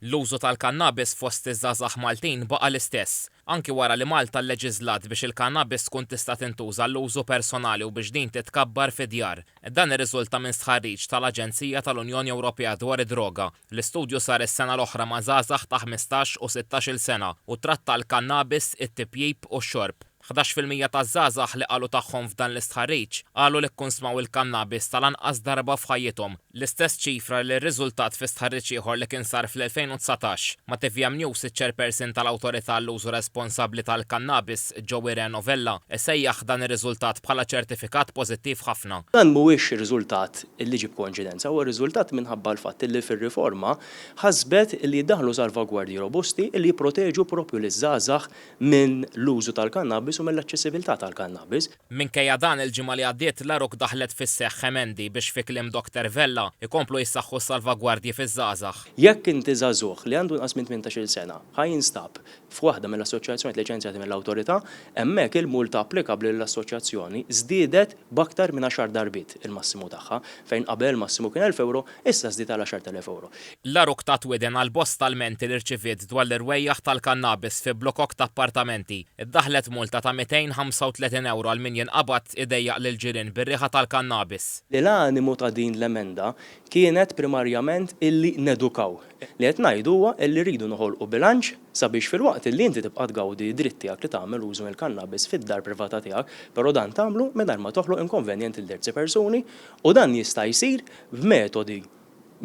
L-użu tal-kannabis fost iż-żgħażagħ Maltin baqa' l-istess, anki wara li Malta lleġiżlat biex il-kannabis tkun tista' tintuża għall-użu personali u biex din titkabbar fid-djar. Dan irriżulta minn stħarriġ tal-Aġenzija tal-Unjoni Ewropea dwar id-Droga. L-istudju sar is-sena l-oħra ma' żgħażagħ ta' 15 u 16-il sena u tratta l-kannabis, it-tipjip u x-xorb. 11% taż-żgħażagħ li qalu tagħhom f'dan l-istħarriġ qalu li kkunsmaw il-kannabis tal-anqas darba f'ħajjithom, l-istess ċifra li rriżultat fi stħarriġ ieħor li kien sar fl-2019. Ma' tvm News iċ-Chairperson tal-Awtorità għall-Użu Responsabbli tal-Kannabis, Joey Reno Vella, sejjaħ dan ir-riżultat bħala ċertifikat pożittiv ħafna. Dan mhuwiex riżultat li ġie b'koinċidenza, huwa riżultat minħabba l-fatt li fir-riforma ħasbet li jiddaħħlu salvagwardji robusti li jipproteġu proprju liż-żgħażagħ minn l-użu tal-kannabis u mill-aċċessibilità tal-kannabis. Minkejja dan, il-ġimgħa li għaddiet l-ARUC daħlet fis-seħħ emendi biex fi kliem Doctor Vella, ikomplu jissaħħu s-salvagwardji fiż-żgħażagħ. Jekk inti żagħżugħ li għandu inqas minn 18-il sena ħa jinstab f'waħda mill-assoċjazzjonijiet liċenzjati mill-Awtorità, hemmhekk il-multa applikabbli lill-assoċjazzjoni żdiedet b'aktar minn għaxar darbiet il-massimu tagħha, fejn qabel il-massimu kien €1,000, issa żdied għal €10,000. L-ARUC tat widen għal bosta lmenti li rċiviet dwar l-irwejjaħ tal-kannabis fi blokok ta' appartamenti. Iddaħħlet multa ta' €235 għal min jinqabad idejjaq lill-ġirien bir-riħa tal-kannabis. Li l-animu ta' din l-emenda kienet primarjament illi nedukaw. Li qed ngħidu huwa illi rridu noħolqu bilanċ sabiex filwaqt illi inti tibqa' tgawdi d-dritt tiegħek li tagħmel użu mill-kannabis fid-dar privata tiegħek, però dan tagħmlu mingħajr ma toħloq inkonvenjent lil terzi persuni u dan jista' jsir b'metodi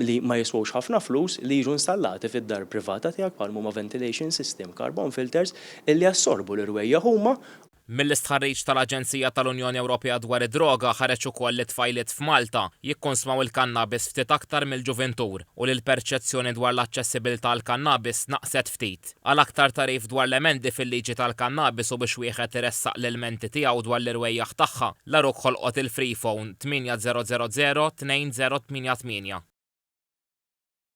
li ma jiswewx ħafna flus li jiġu installati fid-dar privata tiegħek bħal m'huma ventilation system, carbon filters illi jassorbu l-irwejjaħ huma. Mill-istħarriġ tal-Aġenzija tal-Unjoni Ewropea dwar id-Droga ħareġ ukoll li tfajliet f'Malta jikkonsmaw il-kannabis ftit aktar mill-ġuvintur u li l-perċezzjoni dwar l-aċċessibilità għall-kannabis naqset ftit. Għal aktar tagħrif dwar l-emendi fil-liġi tal-kannabis u biex wieħed iressaq l-ilmenti tiegħu dwar l-irwejjaħ tagħha, l-ARUC ħolqot il-freephone 8000 2088.